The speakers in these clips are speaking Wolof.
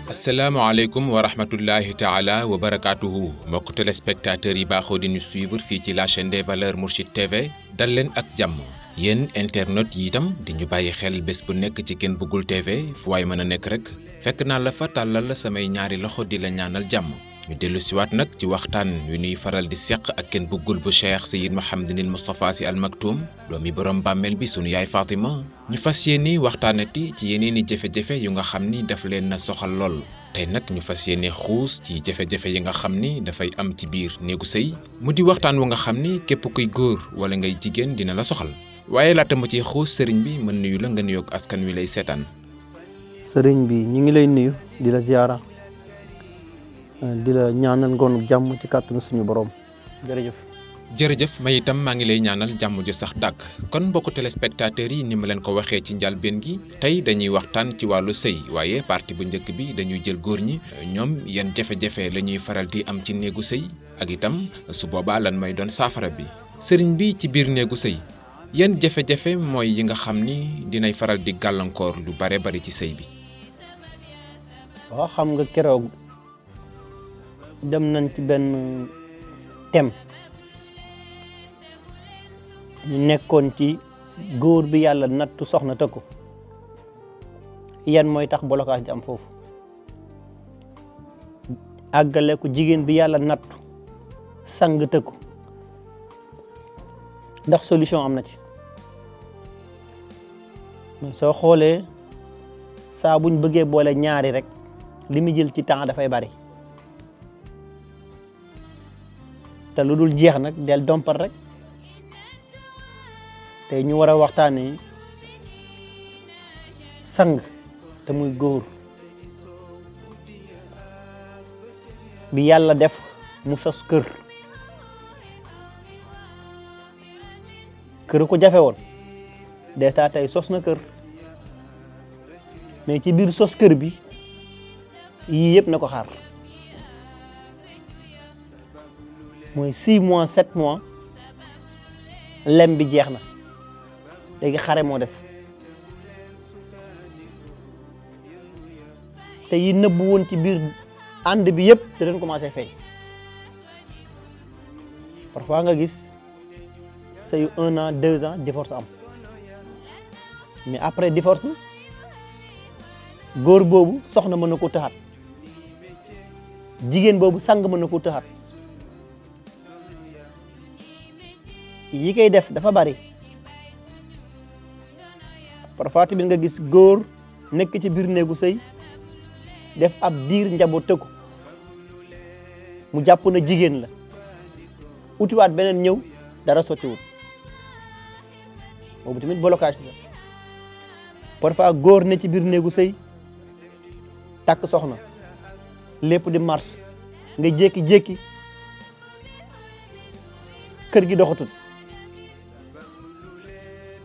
asalaamaaleykum wa rahmatullahi taala wa barakaatuhu mbokk téléspectateurs yi baaxoo di ñu suivre fii ci la chaîne des valeurs Mourchid TV dal leen ak jàmm yéen internet yi itam di ñu bàyyi xel bés bu nekk ci Kenn Bëggul TV fu waay mën a nekk rek fekk naa la fa tàllal la samay ñaari loxo di la ñaanal jàmm ñu dellu siwaat nag ci waxtaan wi ñuy faral di seq ak Kenn Bëggul bu Cheikh Seyyid Mouhamadinil Moustapha Sy Al Maktoum doomi borom bàmmeel bi sunu yaay Fatima ñu fas yéene waxtaanati ci yeneen i jafe-jafe yu nga xam ni daf leen na soxal lool tey nag ñu fas yéene xuus ci jafe-jafe yi nga xam ni dafay am ci biir néegu sëy mu di waxtaan wu nga xam ni képp kuy góor wala ngay jigéen dina la soxal waaye laata ma ciy xuus sëriñ bi mën nuyu la nga nuyoog askan wi lay seetaan. sëriñ bi ñu ngi lay nuyu di la ziara di la ñaanal ngoonu jàmm ci kàttanu suñu borom jërëjëf. jërëjëf may itam maa ngi lay ñaanal jàmm ju sax dàkk kon mbokku téléspectateurs yi ni ma leen ko waxee ci njàlbéen gi tey dañuy waxtaan ci wàllu sëy waaye partie bu njëkk bi dañuy jël góor ñi ñoom yan jafe-jafe la ñuy faral di am ci néegu sëy ak itam su boobaa lan may doon saafara bi sëriñ bi ci biir néegu sëy yan jafe-jafe mooy yi nga xam ni dinay faral di gàllankoor lu bare bari ci sëy bi. waaw xam nga keroog dem nañ ci benn thème ñu nekkoon ci góor bi yàlla nattu soxna tëkku yan mooy tax blocage di am foofu àggale ko jigéen bi yàlla nattu sang tëkku ndax solution am na ci mais soo xoolee saa buñ bëggee boole ñaari rek li mu jël ci temps dafay bari te lu dul jeex nag del dompal rek te ñu war a waxtaanee sang te muy góor bi yàlla def mu sos kër ko jafe woon déjà tey sos na kër mais ci biir sos kër bi yii yëpp na ko xaar mooy 6 mois 7 mois lem bi jeex na léegi xare moo des te yi nëbbu woon ci biir ànd bi yëpp da leen commencé feeñ parfois nga gis sëyu 1 an 2 ans divorce am mais après divorce góor boobu soxna mën na ko tëxaat jigéen boobu sang mën na ko tëxaat yi koy def dafa bari parfois tamit nga gis góor nekk ci biir néegu sëy def ab diir njaboot tëkku mu jàpp na jigéen la utiwaat beneen ñëw dara sottiwut boobu tamit blocage la parfois góor ne ci biir néegu sëy takk soxna lépp di mars nga jékki-jékki kër gi doxatul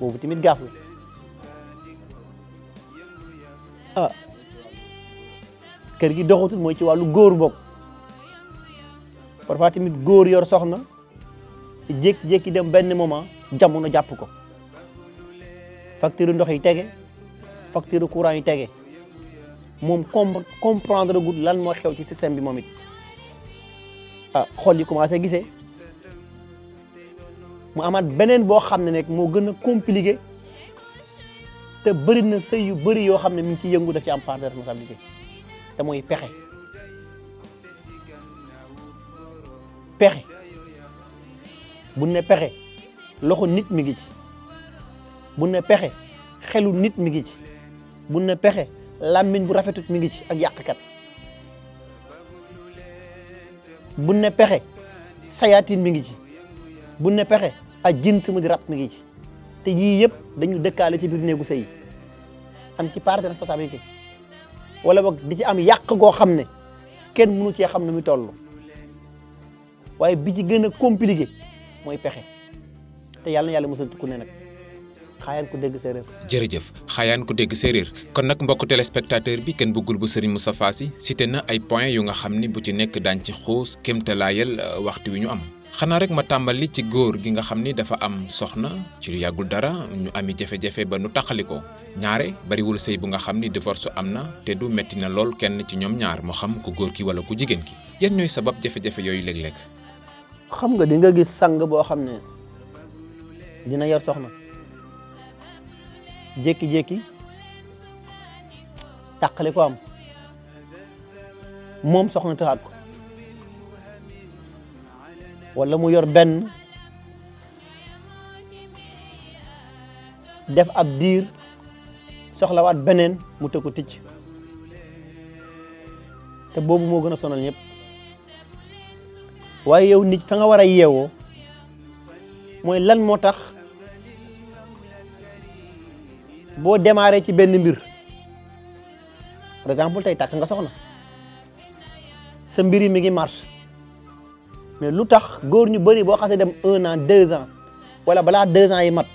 boobu tamit gaaf la kër gi doxatul mooy ci wàllu góor bokk parfois tamit góor yor soxna jékki-jékki dem benn moment jamono jàpp ko facture ndox yi tege facture courant yi tege moom comprendre gul lan moo xew ci système bi moom it xol yi commencé gisee mu amaat beneen boo xam ne nekk moo gën a compliqué te bëri na sëy yu bëri yoo xam ne mi ngi ci yëngu daf ci am part de responsabilité te mooy pexe bu ne pexe loxo nit mi ngi ci bu ne pexe xelu nit mi ngi ci bu ne pexe làmmiñ bu rafetut mi ngi ci ak yàqkat bu ne pexe sayaatin mi ngi ci bu ne pexe ak jin si mu di rab mi ngi ci te yii yëpp dañu dëkkaale ci biir néegu sëy am ci part de responsabilité wala boog di ci am yàq goo xam ne kenn mënu cee xam ne muy toll waaye bi ci gën a compliqué mooy pexe te yàlla na yàlla musal ku ne nag xaayaan ko dégg séeréer. jërëjëf xaayaan ko dégg séeréer kon nag mbokk téléspectateur bi Kenn Bëggul bu Serigne Moustapha Sy cité na ay points yu nga xam ni bu ci nekk daañ ci xuus kéemtalaayal waxtu wi ñu am xanaa rek ma tàmbali ci góor gi nga xam ni dafa am soxna ci lu yàggul dara ñu ami jafe-jafe ba nu taxali ko ñaare bariwul sëy bu nga xam ni divorce am na te du metti na lool kenn ci ñoom ñaar moo xam ku góor ki wala ku jigéen ki yan ñooy sabab jafe-jafe yooyu léeg-léeg. xam nga di nga gis sang boo xam ne dina yor soxna jékki-jékki tàqali ko am moom soxna taxaat ko wala mu yor benn def ab diir soxlawaat beneen mu tëkku ticc te boobu moo gën a sonal ñëpp waaye yow nit fa nga war a yeewoo mooy lan moo tax boo démarré ci benn mbir par exemple tey takk nga soxna sa mbir yi mi ngi marche mais lu tax góor ñu bëri boo xasee dem 1 an 2 ans wala balaa 2 ans yi mat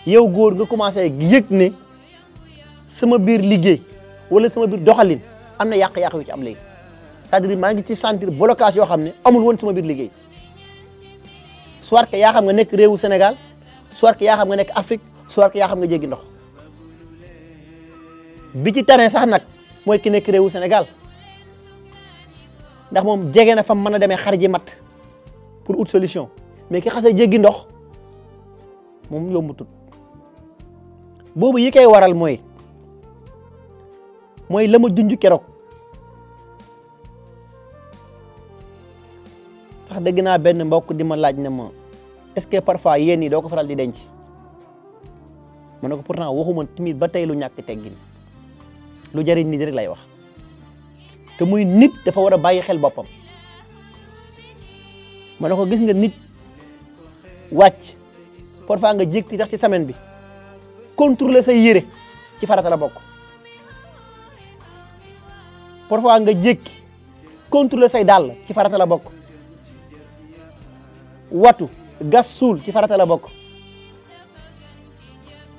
yow góor nga commencé yëg ne sama biir liggéey wala sama biir doxalin am na yàq-yàq yu ci am léegi c'est-à-dire maa ngi ci sentir blocage yoo xam ne amul woon sama biir liggéey soit que yaa xam nga nekk réewu Sénégal soit que yaa xam nga nekk Afrique soit que yaa xam nga jéggi ndox bi ci tane sax nag mooy ki nekk réewu Sénégal ndax moom jege na fa mën a demee xar ji mat pour ut solution mais ki xasee jéggi ndox moom yombutut boobu yi koy waral mooy la ma junj keroog sax dégg naa benn mbokk di ma laaj ne ma est-ce que parfois yéen yi doo ko faral di denc ma ne ko pourtant waxuma timit ba tey lu ñàkk teggin lu jariñ nit rek lay wax te muy nit dafa war a bàyyi xel boppam ma ne ko gis nga nit wàcc parfois nga jékki tax ci semaine bi contrôler say yére ci farata la bokk parfois nga jékki contrôler say dàll ci farata la bokk watu gas suul ci farata la bokk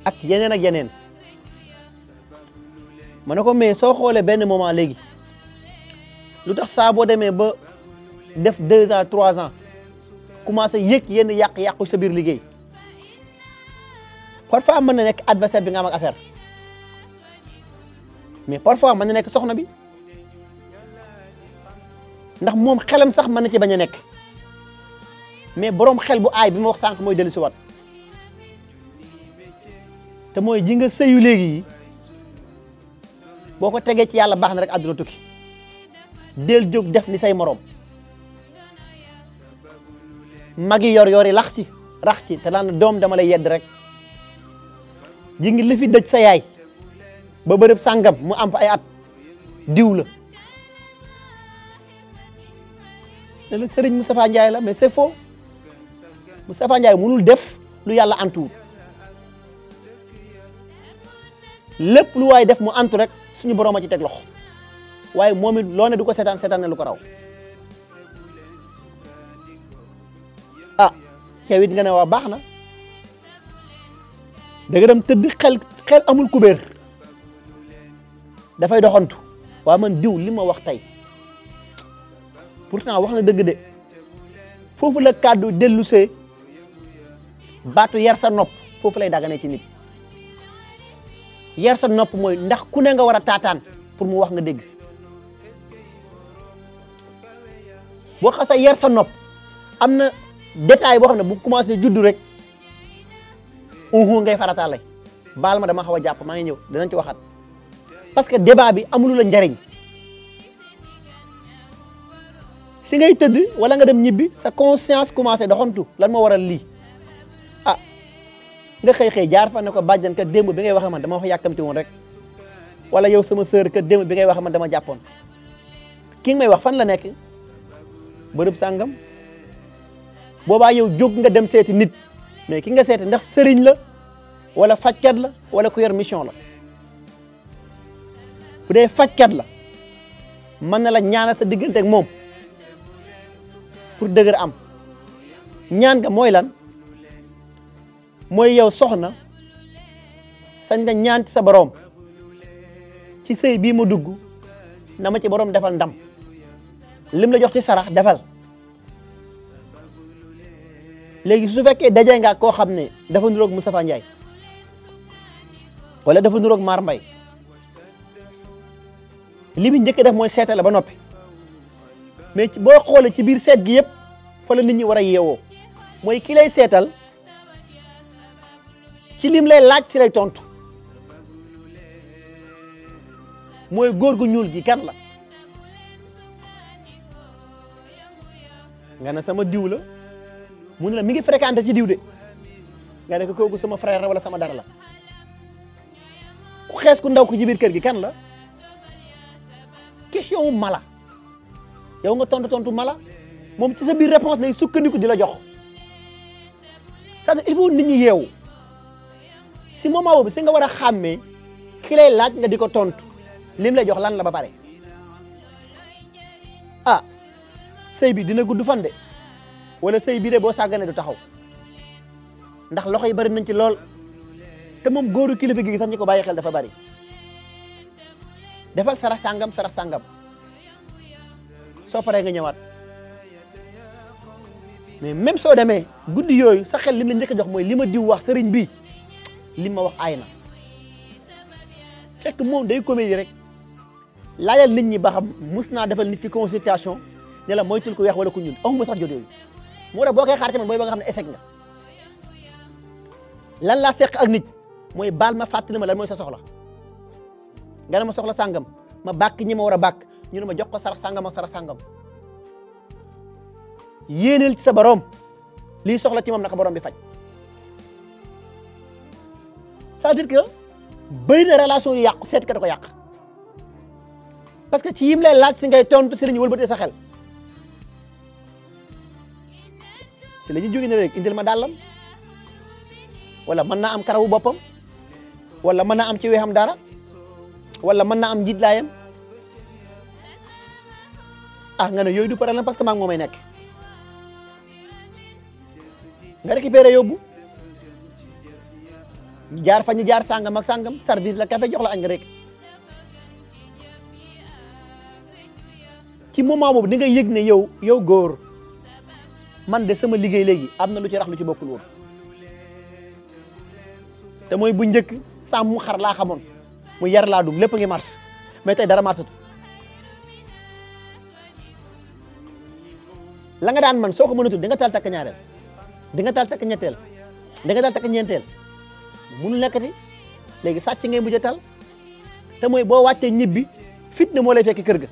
ak yeneen ak yeneen ma ne ko mais soo xoolee benn moment léegi lu tax saa boo demee ba def 2 ans 3 ans commencé yëg yenn yàq-yàqu sa biir liggéey parfois mën na nekk adversaire bi nga am ak affaire mais parfois mën na nekk soxna bi ndax moom xelam sax mën na ci bañ a nekk mais boroom xel bu aay bi ma wax sànq mooy dellu si wat te mooy ji nga sëyu léegi yi boo ko tegee ci yàlla baax na rek àdduna tukki del jóg def ni say morom magi yor yi lax ci rax ci te naan doom dama lay yedd rek ji ngi li fi dëj sa yaay ba bërëb sàngam mu am fa ay at diw la ne la Serigne Moustapha Ndiaye la mais c'est faux Moustapha Ndiaye mënul def lu yàlla antuwul lépp lu waay def mu antu rek suñu borom a ci teg loxo waaye moom it loo ne du ko seetaan ne lu ko raw ah yow it nga ne waa baax na da nga dem tëdd xel amul kubéer dafay doxantu waaye man diw li ma wax tey pourtant wax na dëgg de foofu la kàddu dellu see baatu yar sa nopp foofu lay daganee ci nit yar sa nopp mooy ndax ku ne nga war a taataan pour mu wax nga dégg boo xasee yar sa nopp am na détail boo xam ne bu commencé juddu rek ngay farataale baal ma dama xaw a jàpp maa ngi ñëw dinañ ci waxaat parce que débat bi amulu la njariñ si ngay tëdd wala nga dem ñibbi sa conscience commencé doxantu lan moo waral lii ah nga xëy jaar fa ne ko bàjjan kat démb bi ngay waxee man dama wax yàkkamti woon rek wala yow sama sœur kat démb bi ngay waxee man dama jàppoon ki nga may wax fan la nekk bërëb sàngam boobaa yow jóg nga dem seeti nit mais ki nga seeti ndax sëriñ la wala fajkat la wala ku yor mission la bu dee fajkat la mën na la ñaanal sa diggante ak moom pour dëgër am ñaan nga mooy lan mooy yow soxna sañ nga ñaan ci sa borom ci sëy bii ma dugg na ma ci borom defal ndam lim la jox ci sarax defal léegi su fekkee dajee nga koo xam ne dafa nuroog Moustapha Ndiaye wala dafa nuroog Mar Mbaye li mu njëkk def mooy seetal la ba noppi mais boo xoolee ci biir seet gi yëpp fa la nit ñi war a yeewoo mooy ki lay seetal ci lim lay laaj si lay tontu mooy góor gu ñuul gi kan la nga ne sama diw la mu ne la mi ngi fréquenté ci diw de nga ne ko kooku sama frère la wala sama dara la ku xees ku ndaw ko ci biir kër gi kan la question wu mala yow nga tontu mala moom ci sa biir réponse lay sukkandiku di la jox c'est-à-dire il faut nit ñi yeewu si moment boobu si nga war a xàmmee ki lay laaj nga di ko tontu lim lay jox lan la ba pare ah sëy bi dina gudd fan de wala sëy bi de boo sàgganee du taxaw ndax loxo yi bari nañ ci lool te moom góoru kilifa gi sax ñi ko bàyyi xel dafa bari defal sarax sàngam soo paree nga ñëwaat mais même soo demee guddi yooyu sa xel lim la njëkk a jox mooy li ma diw wax sëriñ bi li ma wax aay na fekk moom day comédie rek laajal nit ñi ba xam mus naa defal nit ki consultation ne la moytul ko weex wala ku ñuul amuma sax jot yooyu moo tax boo koy xaar ci man booy ba nga xam ne échec nga lan laa seq ak nit mooy baal ma fàttali ma lan mooy sa soxla nga ne ma soxla sàngam ma bàkk ñi ma war a bàkk ñu ne ma jox ko sarax sàngam ak sarax sàngam yéeneel ci sa borom lii soxla ci moom naka borom bi faj c'est-à-dire que bëri na relation yu yàqu seet ka da ko yàq parce que ci yim lay laaj si ngay tontu si la ñu wëlbatee sa xel si la ñu jógee ne rek indil ma dàllam wala mën naa am karawu boppam wala mën naa am ci weexam dara wala mën naa am njiitlaayam ah nga ne yooyu du problème parce que maa ngi moomay nekk nga récupéré yóbbu ñu jaar fa ñu jaar sàngam ak sàngam service la café jox la añ nga rek ci moment boobu di nga yëg ne yow góor man de sama liggéey léegi am na lu ci rax lu ci bokkul woon te mooy bu njëkk sàmm xar laa xamoon mu yar laa dum lépp ngi marche mais tey dara marchatu la nga daan man soo ko mënatul di nga taal takk ñaareel di nga taal takk ñetteel di nga taal takk ñeenteel munul nekkati léegi sàcc ngay mujj a tal te mooy boo wàccee ñibbi fitna moo lay fekk kër ga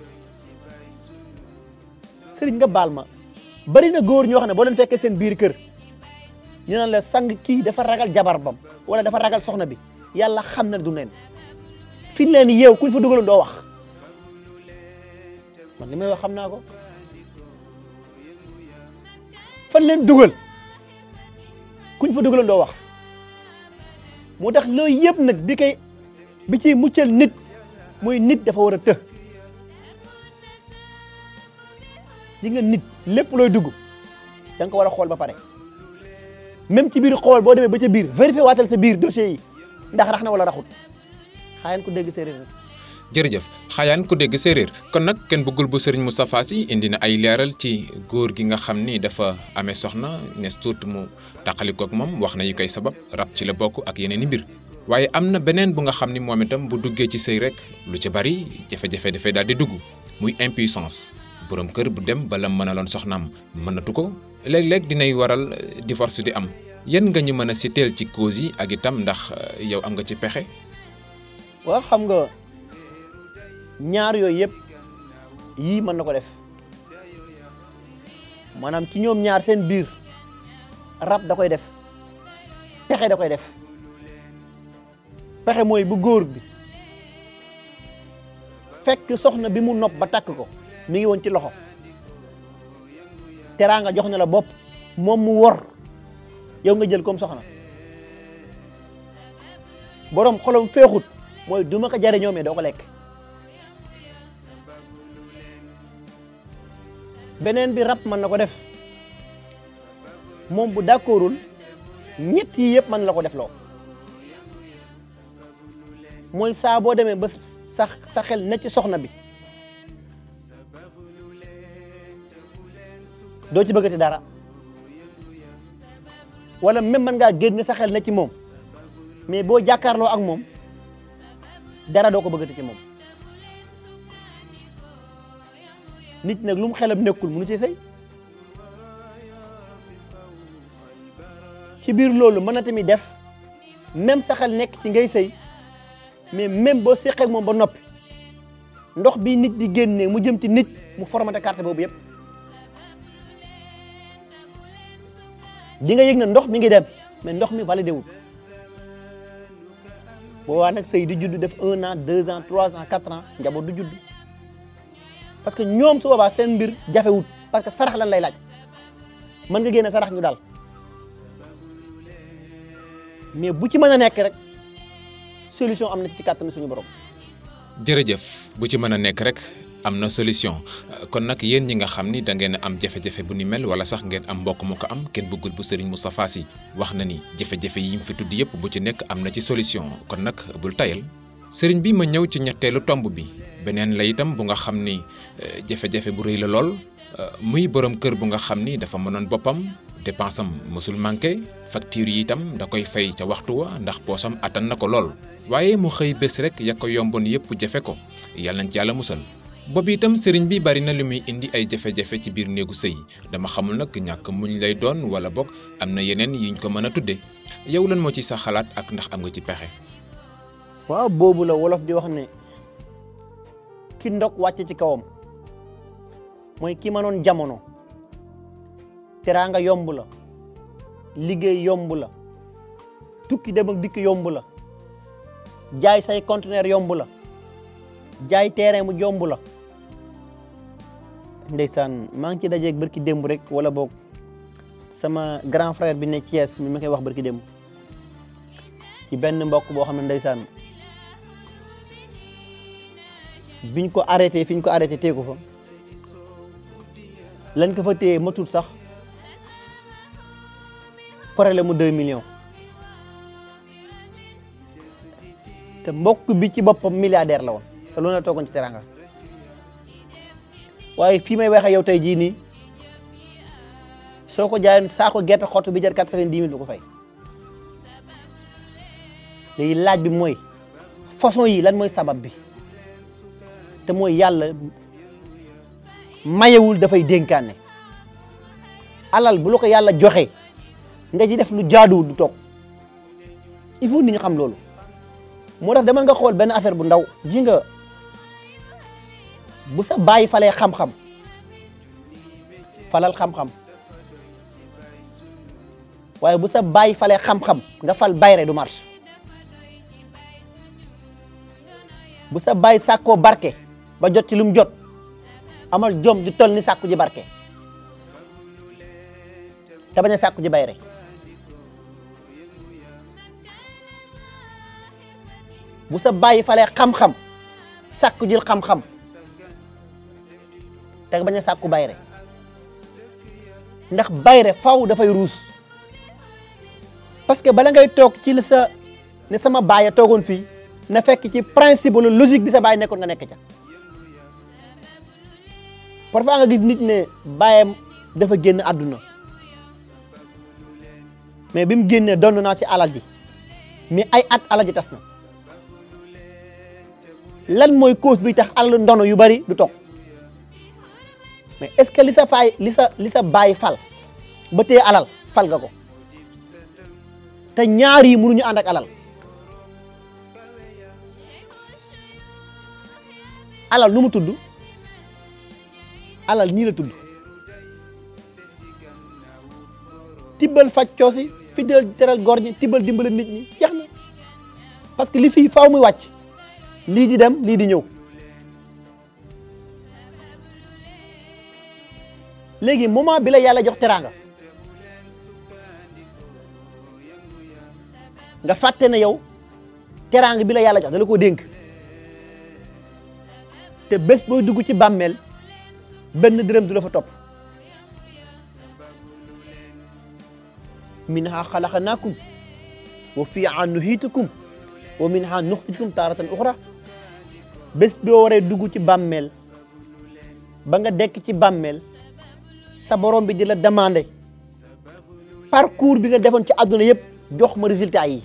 sëriñ nga baal ma bari na góor ñoo xam ne boo leen fekkee seen biir kër ñu naan la sang kii dafa ragal jabar bam wala dafa ragal soxna bi yàlla xam na du neen fi ñu leen yeew kuñ fa dugaloon doo wax man li may wax xam naa ko fan leen dugal kuñ fa dugaloon doo wax moo tax loolu yëpp nag bi ciy muccal nit mooy nit dafa war a të di nga nit lépp looy dugg da nga ko war a xool ba pare même ci biir xool boo demee ba ca biir vérifié waatal sa biir dossier yi ndax rax na wala raxut xaayaan ko dégg séeréer jërëjëf xaayaan ko dégg séeréer kon nag kenn bëggul bu sëriñ Moustapha Sy indi na ay leeral ci góor gi nga xam ni dafa amee soxna nes tuut mu taqalikook moom wax na yi koy sabab rab ci la bokk ak yeneen i mbir waaye am na beneen bu nga xam ni moom itam bu duggee ci sëy rek lu ci bari jafe-jafe dafay daal di dugg muy impuissance borom kër bu dem bala mënaloon soxnaam mënatu ko léeg-léeg dinay waral divorce di am yan nga ñu mën a citeel ci cause yi ak itam ndax yow am nga ci pexe. waaw xam nga ñaar yooyu yëpp yii mën na ko def maanaam ci ñoom ñaar seen biir rab da koy def pexe da koy def pexe mooy bu góor bi fekk soxna bi mu nopp ba takk ko mi ngi woon ci loxo teraanga jox na la bopp moom mu wor yow nga jël comme soxna borom xolom feexut mooy du ma ko jariñoo mais doo ko lekk beneen bi rab mën na ko def moom bu d'accordul ñett yi yëpp mën la ko def loo mooy saa boo demee ba sa xel ne ci soxna bi doo ci bëggati dara wala même mën ngaa génn sa xel na ci moom mais boo jàkkaarloo ak moom dara doo ko bëggati ci moom. nit nag lu mu xelam nekkul mënu ci sëy ci biir loolu mën na tamit def même sa xel nekk ci ngay sëy mais même boo séqee ak moom ba noppi ndox bi nit di génnee mu jëm ci nit mu formaté carte boobu yëpp di nga yëg na ndox mi ngi dem mais ndox mi validé wul boobaa nag sëy di judd def 1 an 2 ans 3 ans 4 ans njaboot du judd parce que ñoom su boobaa seen mbir jafewut parce que sarax lan lay laaj mën nga génne sarax ñu daal mais bu ci mën a nekk rek solution am na ci kàttanu suñu borom. jërëjëf bu ci mën a nekk rek am na solution kon nag yéen ñi nga xam ni da ngeen am jafe-jafe bu ni mel wala sax ngeen am mbokk mu ko am kenn bëggul bu Serigne Moustapha Sy wax na ni jafe-jafe yi mu fi tudd yëpp bu ci nekk am na ci solution kon nag bul tayal Serigne bi ma ñëw ci ñetteelu tomb bi beneen la itam bu nga xam ni jafe-jafe bu rëy la lool muy borom kër bu nga xam ni dafa mënoon boppam dépense am mësul manqué facture yi itam da koy fay ca waxtu wa ndax poosam attan na ko lool waaye mu xëy bés rek ya ko yomboon yëpp jafe ko yàlla nañ ci yàlla musal. boobu itam sëriñ bi bari na lu muy indi ay jafe-jafe ci biir néegu sëy dama xamul nag ñàkk muñ lay doon wala boog am na yeneen yuñ ko mën a tudde yow lan moo ci sa xalaat ak ndax am nga ci pexe. waaw boobu la wolof di wax ne ki ndog wàcce ci kawam mooy ki mënoon jamono teraanga yomb la liggéey yomb la tukki dem ak dikk yomb la jaay say conteneur yomb la jaay terrain mu yomb la ndeysaan maa ngi ci dajeeg barki démb rek wala boog sama grand frère bi ne Thiès mi ma koy wax barki démb ci benn mbokk boo xam ne ndeysaan biñ ko arrêté fi ñu ko arrêté téye ko fa lañ ko fa téye matul sax problème mu 2 millions te mbokk bi ci boppam milliardaire la woon te loolu la toogoon ci teranga waaye fii may waxee yow tey jii nii soo ko jaayoon saako gerte xottu bi jar 90 000 du ko fay léegi laaj bi mooy façon yi lan mooy sabab bi te mooy yàlla mayewul dafay dénkaane alal bu la ko yàlla joxe nga ci def lu jaaduwul du toog il faut nit ñi xam loolu moo tax demal nga xool benn affaire bu ndaw ji nga bu sa bàyyi falee xam-xam falal xam-xam waaye bu sa bàyyi falee xam-xam nga fal bayre du marche bu sa bàyyi sàkkoo barke ba jot ci lu mu jot amal jom di toll ni sàkku ji barke te bañ a sàkku ji bayre bu sa bàyyi falee xam-xam sàkku jil xam-xam te bañ a sàkku bayre ndax bayre faw dafay ruus parce que bala ngay toog ci li sa ne sama baay a toogoon fii na fekk ci principe la logique bi sa baay nekkoon nga nekk ca parfois nga gis nit ne baayam dafa génn àdduna mais bi mu génnee donn naa ci alal ji mais ay at alal ji tas na lan mooy cause bi tax alal ndono yu bari du toog mais est-ce que li sa baay fal ba téye alal fal nga ko te ñaar yi mënuñu ànd ak alal alal nu mu tudd alal nii la tudd tibbal faj coosi fidèle teral góor ñi tibbal dimbale nit ñi jeex na parce que li fii faaw muy wàcc lii di dem lii di ñëw léegi moment bi la yàlla jox teraanga nga fàtte ne yow teraanga bi la yàlla jox da la koo dénk te bés booy dugg ci bàmmeel benn dërëm du la fa topp minha xalaqnaakum wa fiihaa nu'iidukum wa minha nuxrijukum taaratan uxra bés boo waree dugg ci bàmmeel ba nga dekk ci bàmmeel sa borom bi di la demandé parcours bi nga defoon ci àdduna yëpp jox ma résultat yi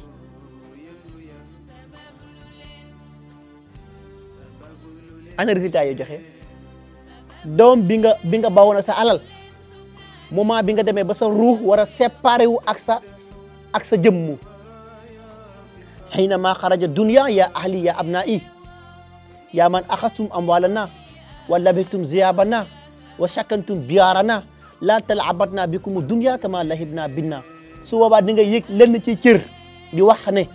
ana résultat yi joxe doom bi nga bawoon sa alal moment bi nga demee ba sa ruux war a séparé wu ak sa jëmmu حينما خرج الدنيا يا أهلي يا أبنائي يا من أخذتم أموالنا ولبثتم ذئابنا وسكنتم ديارنا لا تلعبتنا بكم الدنيا كما لعبنا بنا su boobaa di nga yëg lenn ci cër di wax ne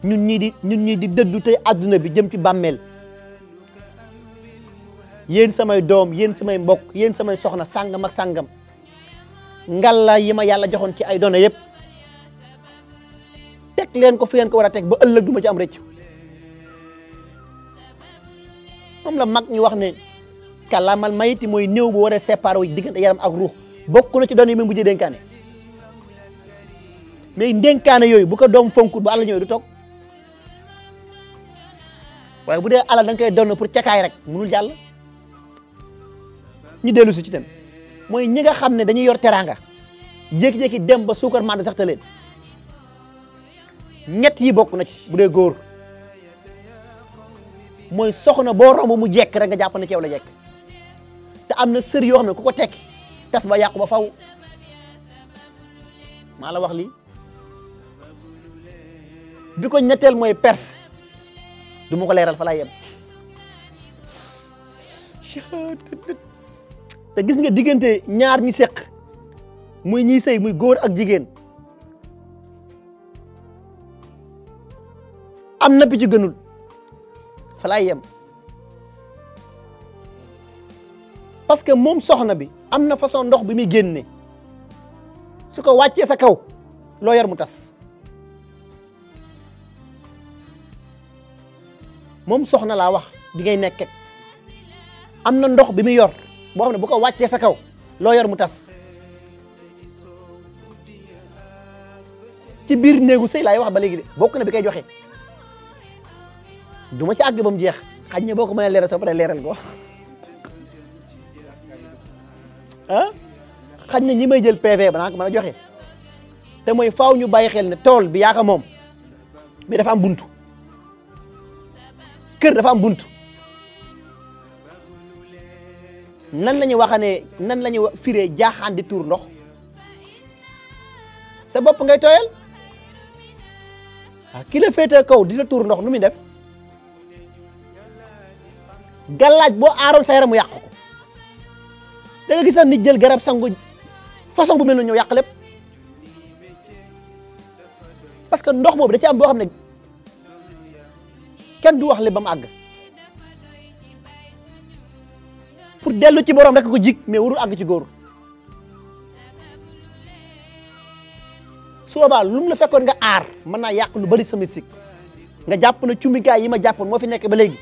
ñun ñii di dëddu tey àdduna bi jëm ci bàmmeel yéen samay doom yéen samay mbokk yéen samay soxna sàngam ak sàngam ngalla yi ma yàlla joxoon ci ay doona yëpp teg leen ko fi ngeen ko war a teg ba ëllëg du ma ci am rëcc moom la mag ñu wax ne kàllaamal mayiti mooy néew bu war a séparé wu diggante yaram ak ruux bokk na ci doon yi mu mujjee dénkaane mais dénkaane yooyu bu ko doom fonkut ba àll ñëwee du toog waaye bu dee alal da nga koy doon pour cakaay rek munul jàll ñu dellu si ci tam mooy ñi nga xam ne dañuy yor teraanga jékki-jékki dem ba suukar mànd sax te leen ñett yi bokk na ci bu dee góor mooy soxna boo romb mu jekk rek nga jàpp ne ci yow la jekk te am na sër yoo xam ne ku ko tekki tas ba yàqu ba faw maa la wax lii bi ko ñetteel mooy perse du ma ko leeral fa lay yem te gis nga diggante ñaar ñi seq muy ñiy sëy muy góor ak jigéen am na ci gënul fa lay yem parce que moom soxna bi am na façon ndox bi muy génne su ko wàccee sa kaw loo yor mu tas moom soxna laa wax bi ngay nekk am na ndox bi muy yor boo xam ne bu ko wàccee sa kaw loo yor mu tas ci biir néegu sëy laay wax ba léegi de bokk na bi koy joxe du ma ci àgg ba mu jeex xaj na boo ko mënee leeral soo paree leeral ko ah xaj na ñi may jël PV ba naa ko mën a joxe te mooy faaw ñu bàyyi xel ne tool bi yaa ko moom mais dafa am buntu kër dafa am buntu nan la ñuy waxane nan la ñuy firee jaaxaan di tuur ndox sa bopp ngay tooyal ah ki la féete kaw di la tuur ndox nu muy def gàllaaj boo aaroon sa yaram mu yàq ko da nga gis nit jël garab sangu façon bu mel noonu ñëw yàq lépp parce que ndox boobu da ci am boo xam ne kenn du wax le ba mu àgg pour dellu ci borom rek ko jig mais warul àgg ci góor su boobaa lu mu la fekkoon nga aar mën naa yàq lu bari sa mystique nga jàpp na cumbikaay yi ma jàppoon moo fi nekk ba léegi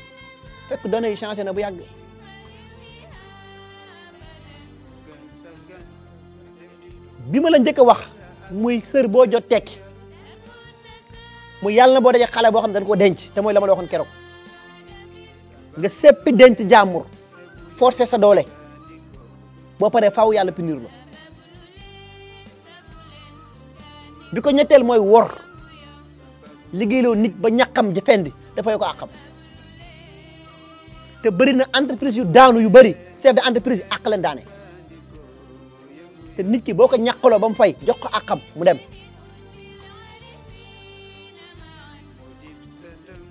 fekk données yi changé na bu yàgg bi ma la njëkk a wax muy sër boo jot tekki mu yàlla na boo dajee xale boo xam ne dañ ko denc te mooy la ma la waxoon keroog nga seppi denc jàmbur forcer sa doole boo paree faaw yàlla punir la bi ko ñetteel mooy wor liggéeyloo nit ba ñàkkam ji fendi dafay ko àqam te bëri na entreprise yu daanu yu bëri chef de entreprise yi àq leen daane te nit ki boo ko ñàkkaloo ba mu fay jox ko àqam mu dem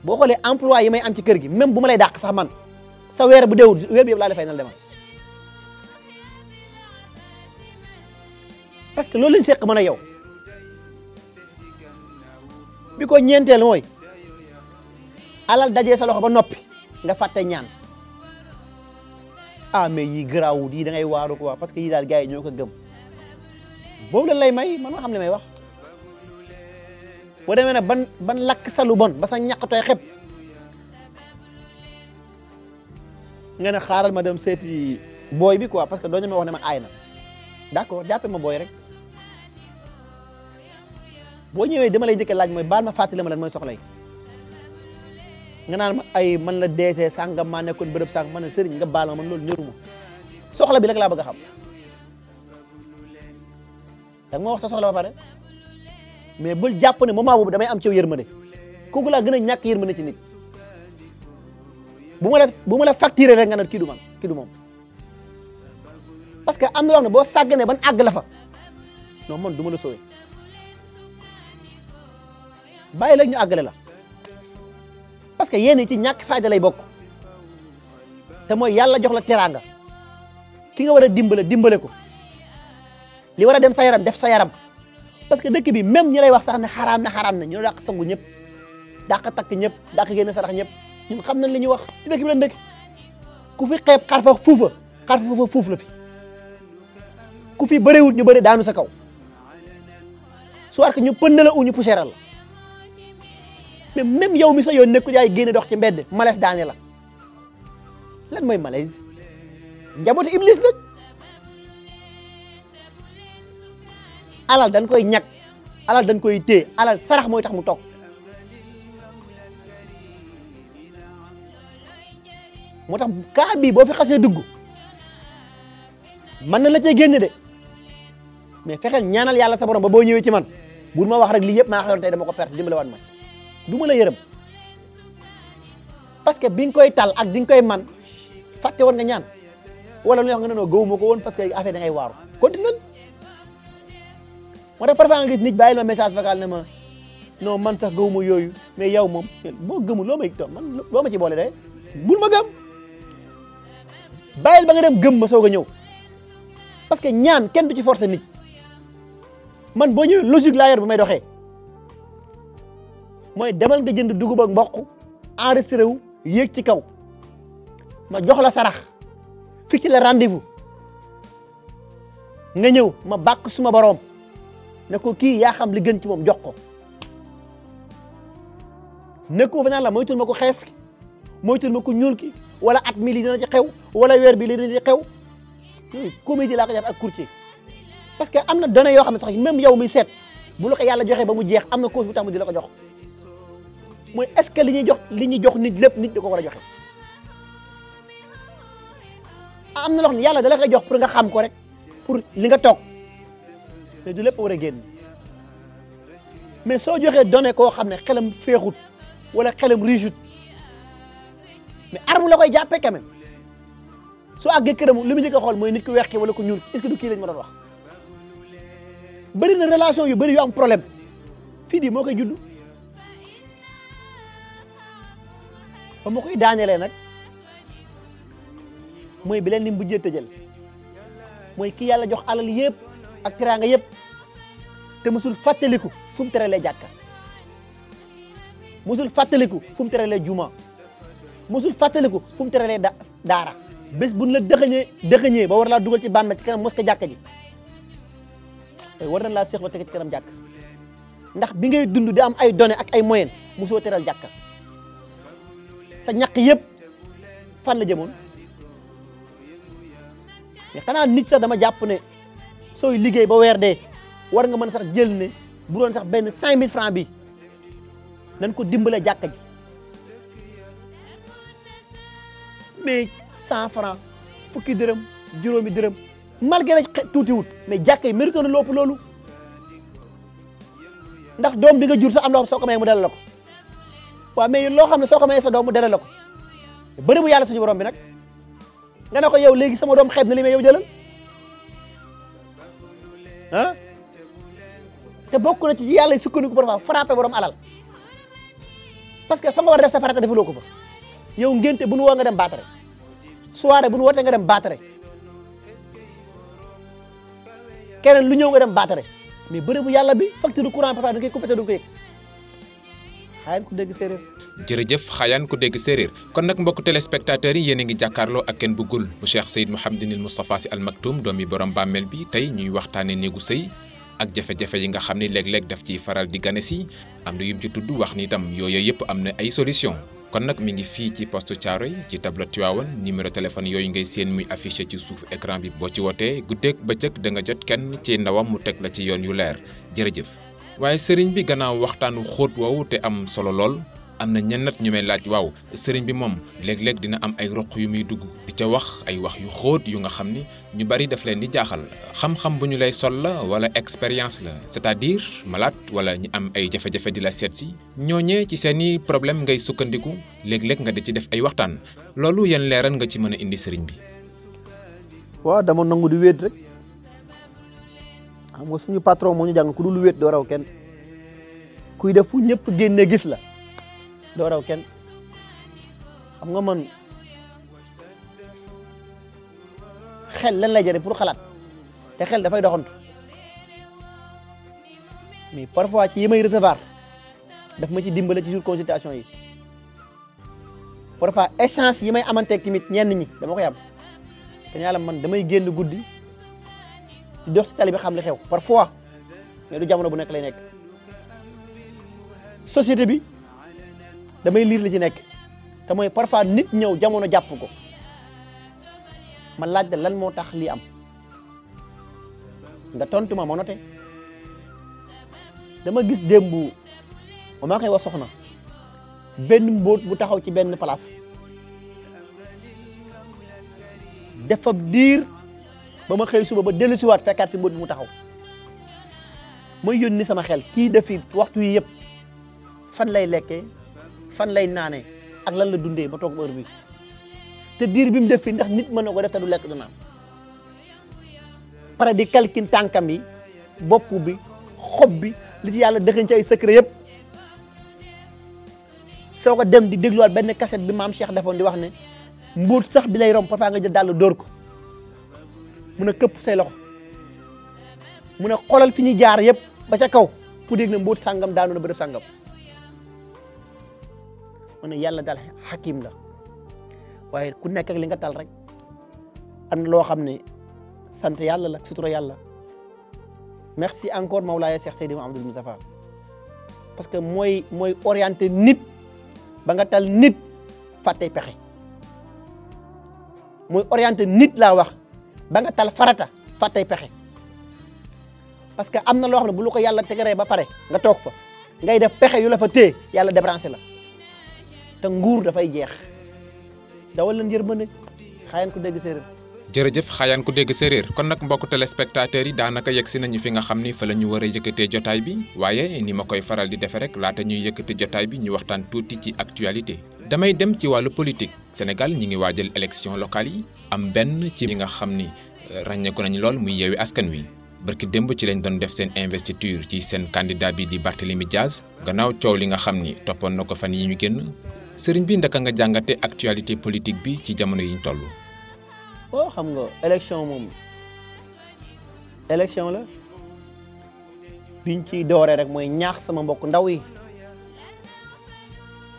boo xoolee emploi yi may am ci kër gi même bu ma lay dàq sax man sa weer bu deewul weer bi yëpp laa lay fay nal demal parce que loolu lañ seq mën a yow bi ko ñeenteel mooy alal dajee sa loxo ba noppi nga fàtte ñaan ah mais yii garaawut yii da ngay waaru quoi parce que yii daal gars yi ñoo ko gëm boobu la lay may man ma xam li may wax boo demee ne ban lakk sa lu bon ba sa ñàkkatooy xeb nga ne xaaral ma dem seeti booy bi quoi parce que doo ñemee wax ne man aay na d'accord jàppe ma booy rek boo ñëwee dama lay njëkk laaj mooy baal ma fàttali ma lan mooy soxla yi nga naan ma ay man la deesee sàngam maa nekkoon bërëb sàng man ne sëriñ nga baal ma man loolu ñëruma soxla bi rek laa bëgg a xam da nga ma wax sa soxla ba pare mais bul jàpp ne moment boobu damay am ci yërmande kooku laa gën a ñàkk yërmande ci nit bu ma la facturé rek nga ne kii du man kii du moom parce que am na loo xam ne boo sàgganee ban àgg la fa non man du ma la sowee bàyyi la ñu àggale la parce que yéen ci ñàkk fayda lay bokk te mooy yàlla jox la teraanga ki nga war a dimbale ko li war a dem sa yaram def sa yaram parce que dëkk bi même ñi lay wax sax ne xaraam na ñu dàq sangu ñëpp dàq takk ñëpp dàq génn sarax ñëpp ñun xam nañ li ñuy wax ci dëkk bi lañ dëkk ku fi xeeb xarfa fuuf la fi ku fi bëriwul ñu bëri daanu sa kaw soit que ñu pëndala u ñu poussiéral la mais même yow mi sa yoon nekku yaay génne dox ci mbedd malaise daane la lan mooy malaise njabootu iblis la alal dañ koy ñag alal dañ koy téye alal sarax mooy tax mu toog moo tax kaa bii boo fi xasee dugg mën na la cee génne de mais fexeel ñaanal yàlla sa borom ba boo ñëwee ci man bu ma wax rek lii yëpp maa xewoon tey dama ko perte dimbale waat ma du ma la yërëm parce que bi nga koy tal ak di nga koy man fàtte woon nga ñaan wala lu ñu wax nga ne noo gëwuma ko woon parce que affaire da ngay waaru continuel moo tax parfois nga gis nit bàyyil ma message vocal ne ma non man sax gëwuma yooyu mais yow moom boo gëmul loo may toog man loo ma ci boole day bul ma gëm bàyyil ba nga dem gëm ma soog a ñëw parce que ñaan kenn du ci forcer nit man boo ñëwee logique laa yor bi may doxee mooy demal nga jënd dugub ak mboq enregistré wu yéeg ci kaw ma jox la sarax fixé la rendez-vous nga ñëw ma bàkk suma boroom ne ko kii yaa xam li gën ci moom jox ko nekkuma fa naan la moytul ma ko xees ki moytul ma ko ñuul ki wala at mi lii dina ci xew wala weer bi lii dina ci xew yooyu comédie laa ko def ak courtier parce que am na données yoo xam ne sax même yow mi seet bu la ko yàlla joxee ba mu jeex am na cause bu tax mu di la ko jox mooy est-ce que li ñuy jox nit lépp nit da ko war a joxe am na loo xam ne yàlla da la koy jox pour nga xam ko rek pour li nga toog te du lépp war a génn mais soo joxee données koo xam ne xelam féexut wala xelam riichut mais arme la koy jàppee quand même soo àggee këram li mu njëkk a xool mooy nit ku weex ki wala ku ñuul est-ce que du kii lañ ma doon wax bëri na relation yu bëri yu am problème fii di moo koy judd ba ma koy daanelee nag mooy bi leen ni mbujjee tëjal mooy ki yàlla jox alal yëpp ak teraanga yëpp te musul fàttaliku fu mu teralee jàkka musul fàttaliku fu mu teralee juma musul fàttaliku fu mu teralee daara bés buñ la dëxëñee ba war laa dugal ci bàmmeel ci kanam mos ko jàkka ji war nañ laa seex ba teg ci kanam jàkka ndax bi ngay dund di am ay données ak ay moyens mosoo teral jàkka sa ñaq yëpp fan la jëmoon mais xanaa nit sax dama jàpp ne sooy liggéey ba weer dee war nga mën sax jël ne bu doon sax benn 5000 francs bi nañ ko dimbale jàkka ji mais 100 francs fukki dërëm juróomi dërëm malgré tuutiwut mais jàkka yi mérité na lopp loolu ndax doom bi nga jur sax am loo xam soo ko mayee mu dalal la ko waaw mais loo xam ne soo ko mayee sa doom mu dalal la ko bëri bu yàlla suñu borom bi nag nga ne ko yow léegi sama doom xeeb na li may yow jëlal ah te bokk na ci yàlla yi sukkandiku parfois frappé borom alal parce que fa nga war a def sa farata defuloo ko fa yow ngénte bu nu woo nga dem baatare soirée bu nu wootee nga dem baatare keneen lu ñëw nga dem baatare mais bëri bu yàlla bi facture courant parfois da ngay coupé te du ko yëg xayaan ku dégg séeréer jërëjëf xayaan ku dégg séeréer kon nag mbokk téléspectateurs yi yéen a ngi jàkkaarloo ak Kenn Bëggul bu Cheikh Seyd Mouhamadinil Moustapha Sy Al Maktoum doomi borom bàmmeel bi tey ñuy waxtaane néegu sëy ak jafe-jafe yi nga xam ne léeg-léeg daf ciy faral di gane si am na yum ci tudd wax ni itam yooyu yëpp am na ay solution kon nag mi ngi fii ci poste Thiaroye ci tableau Tivaouane numéro téléphone yooyu ngay seen muy affiché ci suuf écran bi boo ci wootee guddeeg bëccëg da nga jot kenn ci ndawam mu teg la ci yoon yu leer jërëjëf waaye sëriñ bi gannaaw waxtaanu xóot woowu te am solo lool am na ñennat ñu may laaj waaw sëriñ bi moom léeg-léeg dina am ay roq yu muy dugg di ca wax ay wax yu xóot yu nga xam ni ñu bari daf leen di jaaxal xam-xam bu ñu lay sol la wala expérience la c'est-à-dire malade wala ñi am ay jafe-jafe di la seet si ñooñee ci seeni problème ngay sukkandiku léeg-léeg nga di ci def ay waxtaan loolu yan leeral nga ci mën a indi sëriñ bi. waaw dama nangu di wéet rek xam nga suñu patron moo ñu jàng ku dul wéet doo raw kenn kuy def fu ñëpp génne gis la doo raw kenn xam nga man xel lan lay jëriñ pour xalaat te xel dafay doxantu mais parfois ci yi may recevoir daf ma ci dimbale ci jour consultation yi parfois échange yi may amanteeg tamit ñenn ñi dama koy am te yàlla man damay génn guddi di dox ci tali bi xam li xew parfois mais du jamono bu nekk lay nekk société bi damay liir li ci nekk te mooy parfois nit ñëw jamono jàpp ko ma laaj la lan moo tax lii am nga tontu ma noté dama gis démb maa koy wax soxna benn mbóot bu taxaw ci benn place dafa diir ba ma xëy suba ba dellusiwaat fekkaat fi mbóot bi mu taxaw ma yónni sama xel kii defi waxtu yi yëpp fan lay lekkee fan lay naanee ak lan la dundee ba toog heure bi te diir bi mu def fi ndax nit mën na ko def te du lekk du naan pare di calcul tànkam yi bopp bi xob bi li ci yàlla dëxëñ ci ay secret yëpp soo ko dem di dégluwaat benn cassette bi maam Cheikh defoon di wax ne mbuut sax bi lay romb parfois nga jël dàll dóor ko mun a këpp say loxo mun a xoolal fi ñuy jaar yëpp ba ca kaw fu dégg na mbuut sàngam daanu na ba def sàngam mu ne yàlla daal xakim la waaye ku nekk ak li nga tal rek am na loo xam ne sant yàlla la sutura yàlla merci encore Mawlaaya Cheikh Seydi Mouhamadoul Moustapha parce que mooy orienté nit ba nga tal nit fàttey pexe mooy orienté nit laa wax ba nga tal farata fàttey pexe parce que am na loo xam ne bu lu ko yàlla tegaree ba pare nga toog fa ngay def pexe yu la fa téye yàlla débranché la te nguur dafay jeex dawal leen yërmande xaayaan ku dégg séeréer. jërëjëf xaayaan ku dégg séeréer kon nag mbokku téléspectateurs yi daanaka yegg si nañu fi nga xam ni fa la ñu war a yëkkatee jotaay bi waaye ni ma koy faral di defee rek laata ñuy yëkkati jotaay bi ñu waxtaan tuuti ci actualité. damay dem ci wàllu politique Sénégal ñi ngi waajal élection locale yi am benn ci li nga xam ni ràññeeku nañ lool muy Yewwi Askan Wi barki démb ci lañ doon def seen investiture ci seen candidat bi di Barthélémy Dias gannaaw coow li nga xam ni toppoon na ko fan yi ñu génn sëriñ bi ndaka nga jàngate actualité politique bi ci jamono yi ñu toll. oh xam nga élection moom élection la biñ ciy dooree rek mooy ñaax sama mbokk ndaw yi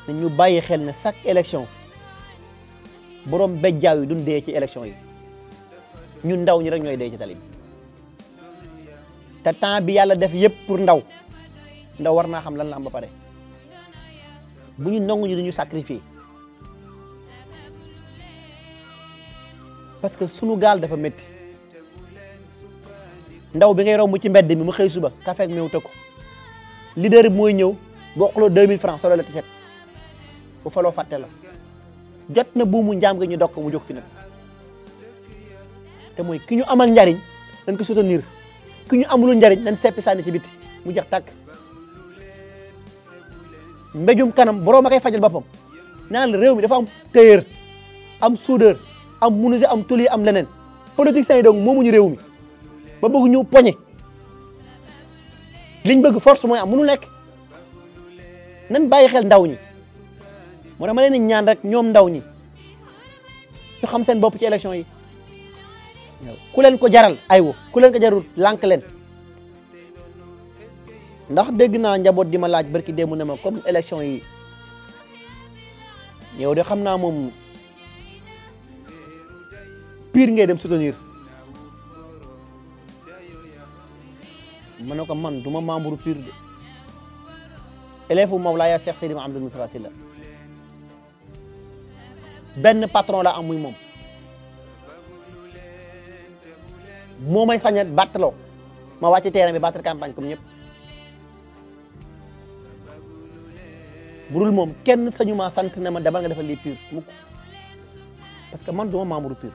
ñu bàyyi xel ne chaque élection borom bejjaaw yi duñ dee ci élection yi ñun ndaw ñi rek ñooy dee ci tali bi te temps bi yàlla def yëpp pour ndaw war naa xam lan la am ba pare bu ñu nangu ñu dañu sacrifier parce que sunu gaal dafa métti ndaw bi ngay romb ci mbedd mi mu xëy suba café ak meew tëkku leader bi mooy ñëw bokkuloo 2000 francs solo la ti set bu faloo fàtte la jot na buumu njaam nga ñu dog ko mu jóg fi nag te mooy ki ñu amal njariñ dañ ko soutenir ki ñu amulul njariñ dañ seppi sànni ci biti mu jeex tàkk mbéjum kanam borom a koy fajal boppam naan la réew mi dafa am tailleur am soudeur am menuisier am tôlier am leneen politiciens yi donc moomuñu réew mi ba bëgg ñu poñe liñ bëgg force mooy am mënu nekk nan bàyyi xel ndaw ñi moo tax ma leen ñaan rek ñoom ndaw ñi ñu xam seen bopp ci élection yi ku leen ko jaral aywa ku leen ko jarul lànk leen ndax dégg naa njaboot di ma laaj barki démb ne ma comme élection yi yow de xam naa moom pire ngay dem soutenir ma ne ko man du ma membre pire de élève u Mawlaaya Cheikh Seydi Mouhamadoul Moustapha Sylla benn patron la am muy moom moo may sañat battaloo ma wàcc terrain bi battre campagne comme ñëpp burul moom kenn sañu maa sant ne ma demal nga defal lii pur mukk parce que man duma membre pur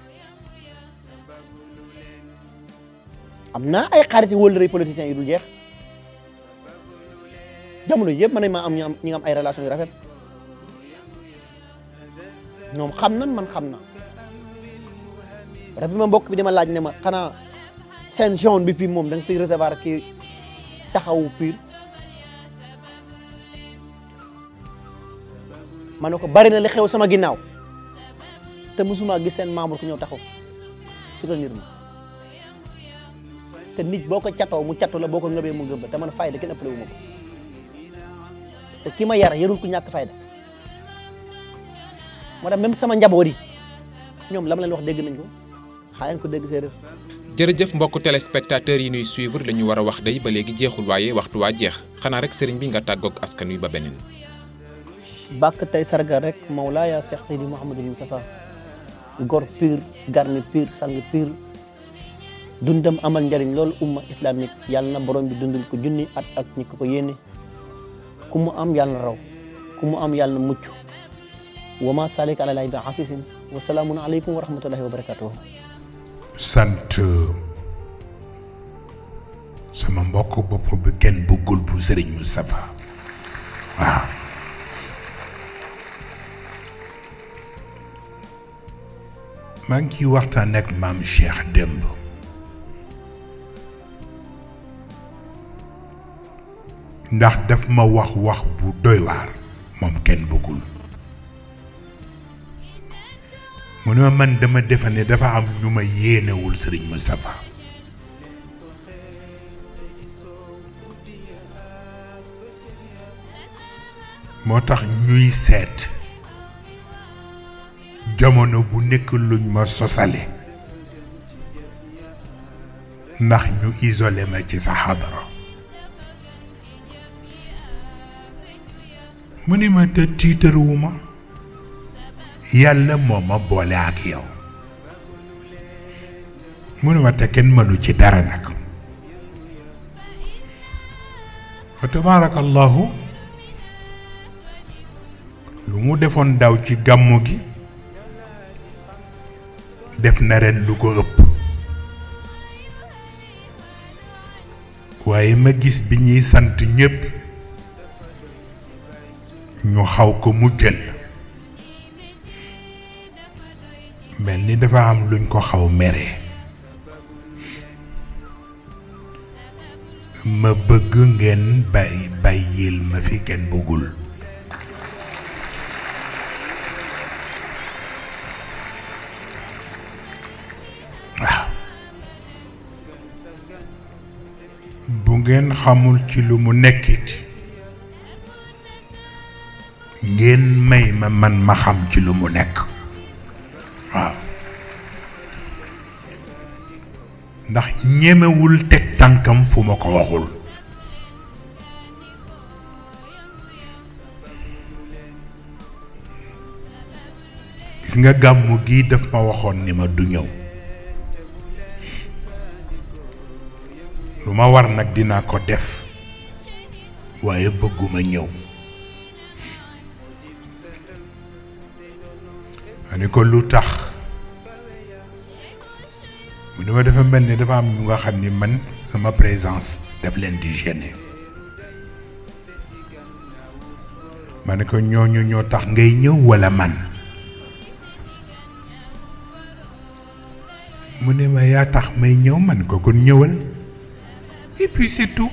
am naa ay xarit wóllëre politiciens yu dul jeex jamono yëpp mën nañ maa am ñu am ay relations yu rafet ñoom xam nan man xam na rafet ma mbokk bi dama laaj ne ma xanaa seen zone bi fii moom da nga fiy recevoir kii taxawu pur ma ne ko bari na li xew sama ginnaaw te mosuma gis seen membre ku ñëw taxaw soutenir ma te nit boo ko catoo mu catu la boo ko ngëbee mu ngëb la te man fayda kenn ëppale wu ma ko te ki ma yar yarul ku ñàkk fayda moo tax même sama njaboot yi ñoom la ma leen wax dégg nañ ko xaa leen ko dégg séeréer. jërëjëf mbokku téléspectateurs yi ñuy suivre la ñu war a wax day ba léegi jeexul waaye waxtu waa jeex xanaa rek sëriñ bi nga tàggoog askan wi ba beneen. bàkk tey sargal rek Mawlaaya Cheikh Seydi Mouhamadul Moustapha gor pur garmi pur sang pur dundam amal njariñ loolu umma islamique yàlla na borom bi dundul ko junni at ak ñi ko yéene ku mu am yàlla na raw ku mu am yàlla na mucc wa ma salik ala laahi bi asisin wa salaamun aleykum wa rahmatullahi wa barakatuh. sant sama mbokk bopp bi kenn bëggul bu Serigne Moustapha waaw maa ngi ciy waxtaan ak maam Cheikh démb ndax daf ma wax bu doy waar moom kenn bëggul mu ne ma man dama defe ne dafa am ñu ma yéenewul Serigne Moustapha moo tax ñuy seet jamono bu nekk luñ ma sosale ndax ñu isolé ma ci sa xadara mu ni ma te tiitaruwuma yàlla moo ma boole ak yow mu ni ma te kenn mënu ci dara nag fa tabaarakallahu lu mu defoon daw ci gàmmu gi def na ren lu ko ëpp waaye ma gis bi ñuy sant ñépp ñu xaw ko mu jël mel ni dafa am luñ ko xaw mere ma bëgg ngeen bàyyil ma fi kenn bëggul waaw bu ngeen xamul ci lu mu nekkit ngeen may ma man ma xam ci lu mu nekk waaw ndax ñemewul teg tànkam fu ma ko waxul gis nga gàmmu gi daf ma waxoon ni ma du ñëw lu ma war nag dinaa ko def waaye bëgguma ñëw ma ni ko lu tax mu ni ma dafa mel ni dafa am ñu nga xam ni man sama présence daf leen di gêner ma ne ko ñooñu ñoo tax ngay ñëw walla man mu ne ma yaa tax may ñëw man ko kon ñëwal et puis c'est tout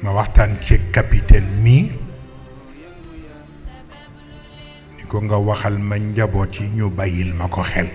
ma waxtaan ci capitaine mii ni ko nga waxal ma njaboot yi ñu bàyyil ma ko xel